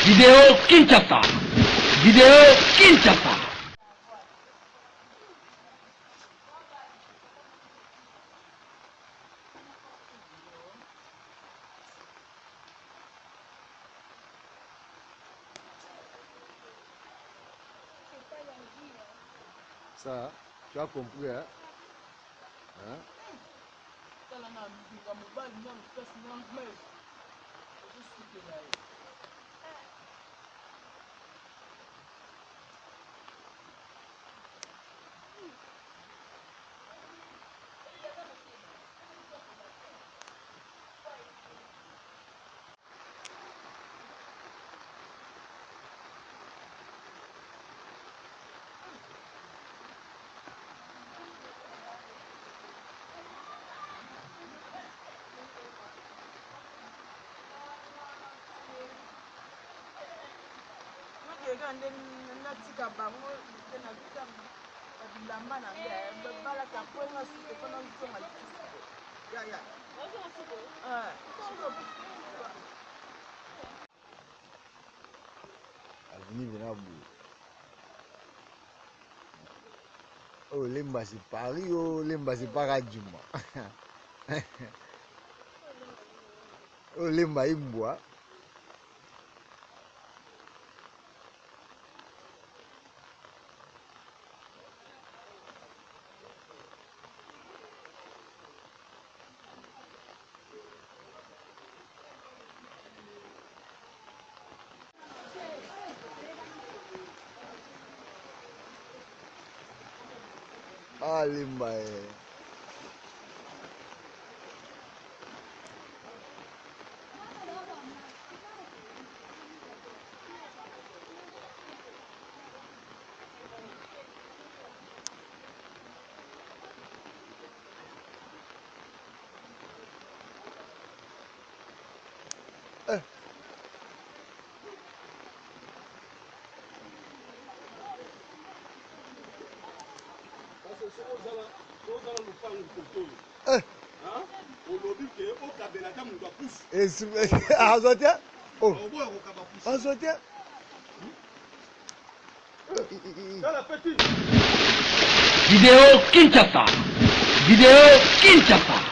Video Kinshasa. Video Kinshasa. Ça, tu as compris, hein? Hein? Tala na mbinga mobali nanu place na mèche ozosukela ye. Nokeka nde natika bango te natika bilamba na ngai balata po nga suki po nazonga lisusu yaya Avenue vena boye. Oyo Lemba c'est Paris, oyo Lemba c'est Paradjuma. Oyo Lemba imbwa. Ah, Lemba eh. Eh. Eh. Olobi ke okabela ata moto apusu. Azwa te. Oh. Oboya kokaba pusu. Azwa te. Tala petit. Video Kinshasa. Video Kinshasa.